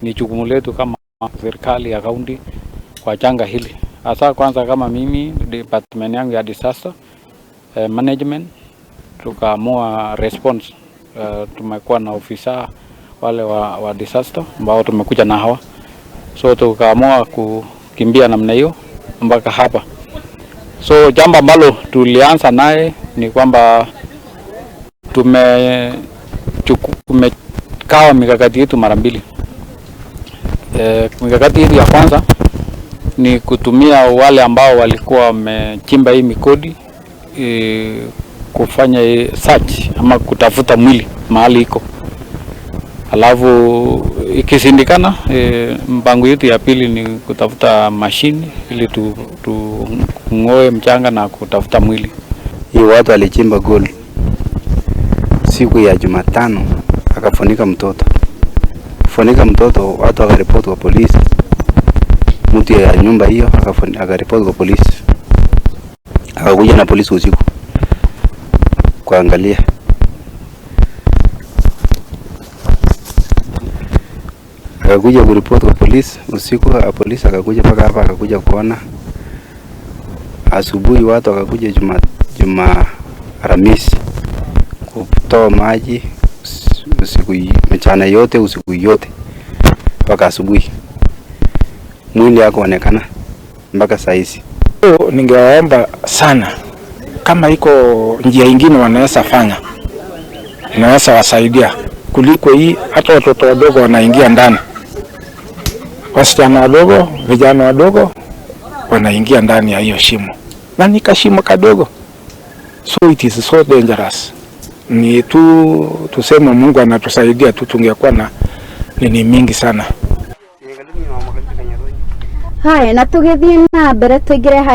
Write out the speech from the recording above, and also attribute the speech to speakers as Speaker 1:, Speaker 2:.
Speaker 1: Ni jukumu letu kama serikali ya kaunti kwa janga hili, hasa kwanza kama mimi department yangu ya disaster management tukaamua response. Tumekuwa na ofisa wale wa disaster ambao tumekuja na hawa, so tukaamua kukimbia namna hiyo mpaka hapa. So jambo ambalo tulianza naye ni kwamba tumekawa mikakati yetu mara mbili. Mikakati yetu ya kwanza ni kutumia wale ambao walikuwa wamechimba hii migodi kufanya search ama kutafuta mwili mahali iko, alafu ikishindikana, mpango yetu ya pili ni kutafuta mashini ili tung'oe mchanga na kutafuta mwili.
Speaker 2: Hii watu walichimba gold siku ya Jumatano, akafunika mtoto, funika mtoto, watu wakaripoti kwa polisi. Mtu ya nyumba hiyo akaripoti kwa polisi, akakuja na polisi usiku kuangalia. Akakuja kuripoti kwa polisi usiku, polisi akakuja mpaka hapa, akakuja kuona. Asubuhi watu wakakuja juma Alhamisi kutoa maji usiku, mchana yote, usiku yote mpaka asubuhi, mwili hakuonekana mpaka saa hizi.
Speaker 3: Ningewaomba sana kama iko njia ingine wanaweza fanya, inaweza wasaidia kuliko hii. Hata watoto wadogo wanaingia ndani, wasichana wadogo, vijana wadogo wanaingia ndani ya hiyo shimo, na ni kashimo kadogo, so it is so dangerous. Ni tu tuseme Mungu anatusaidia tu, tungekuwa na nini mingi sana.
Speaker 4: Haya, na tugithie na mbere tuingire hari.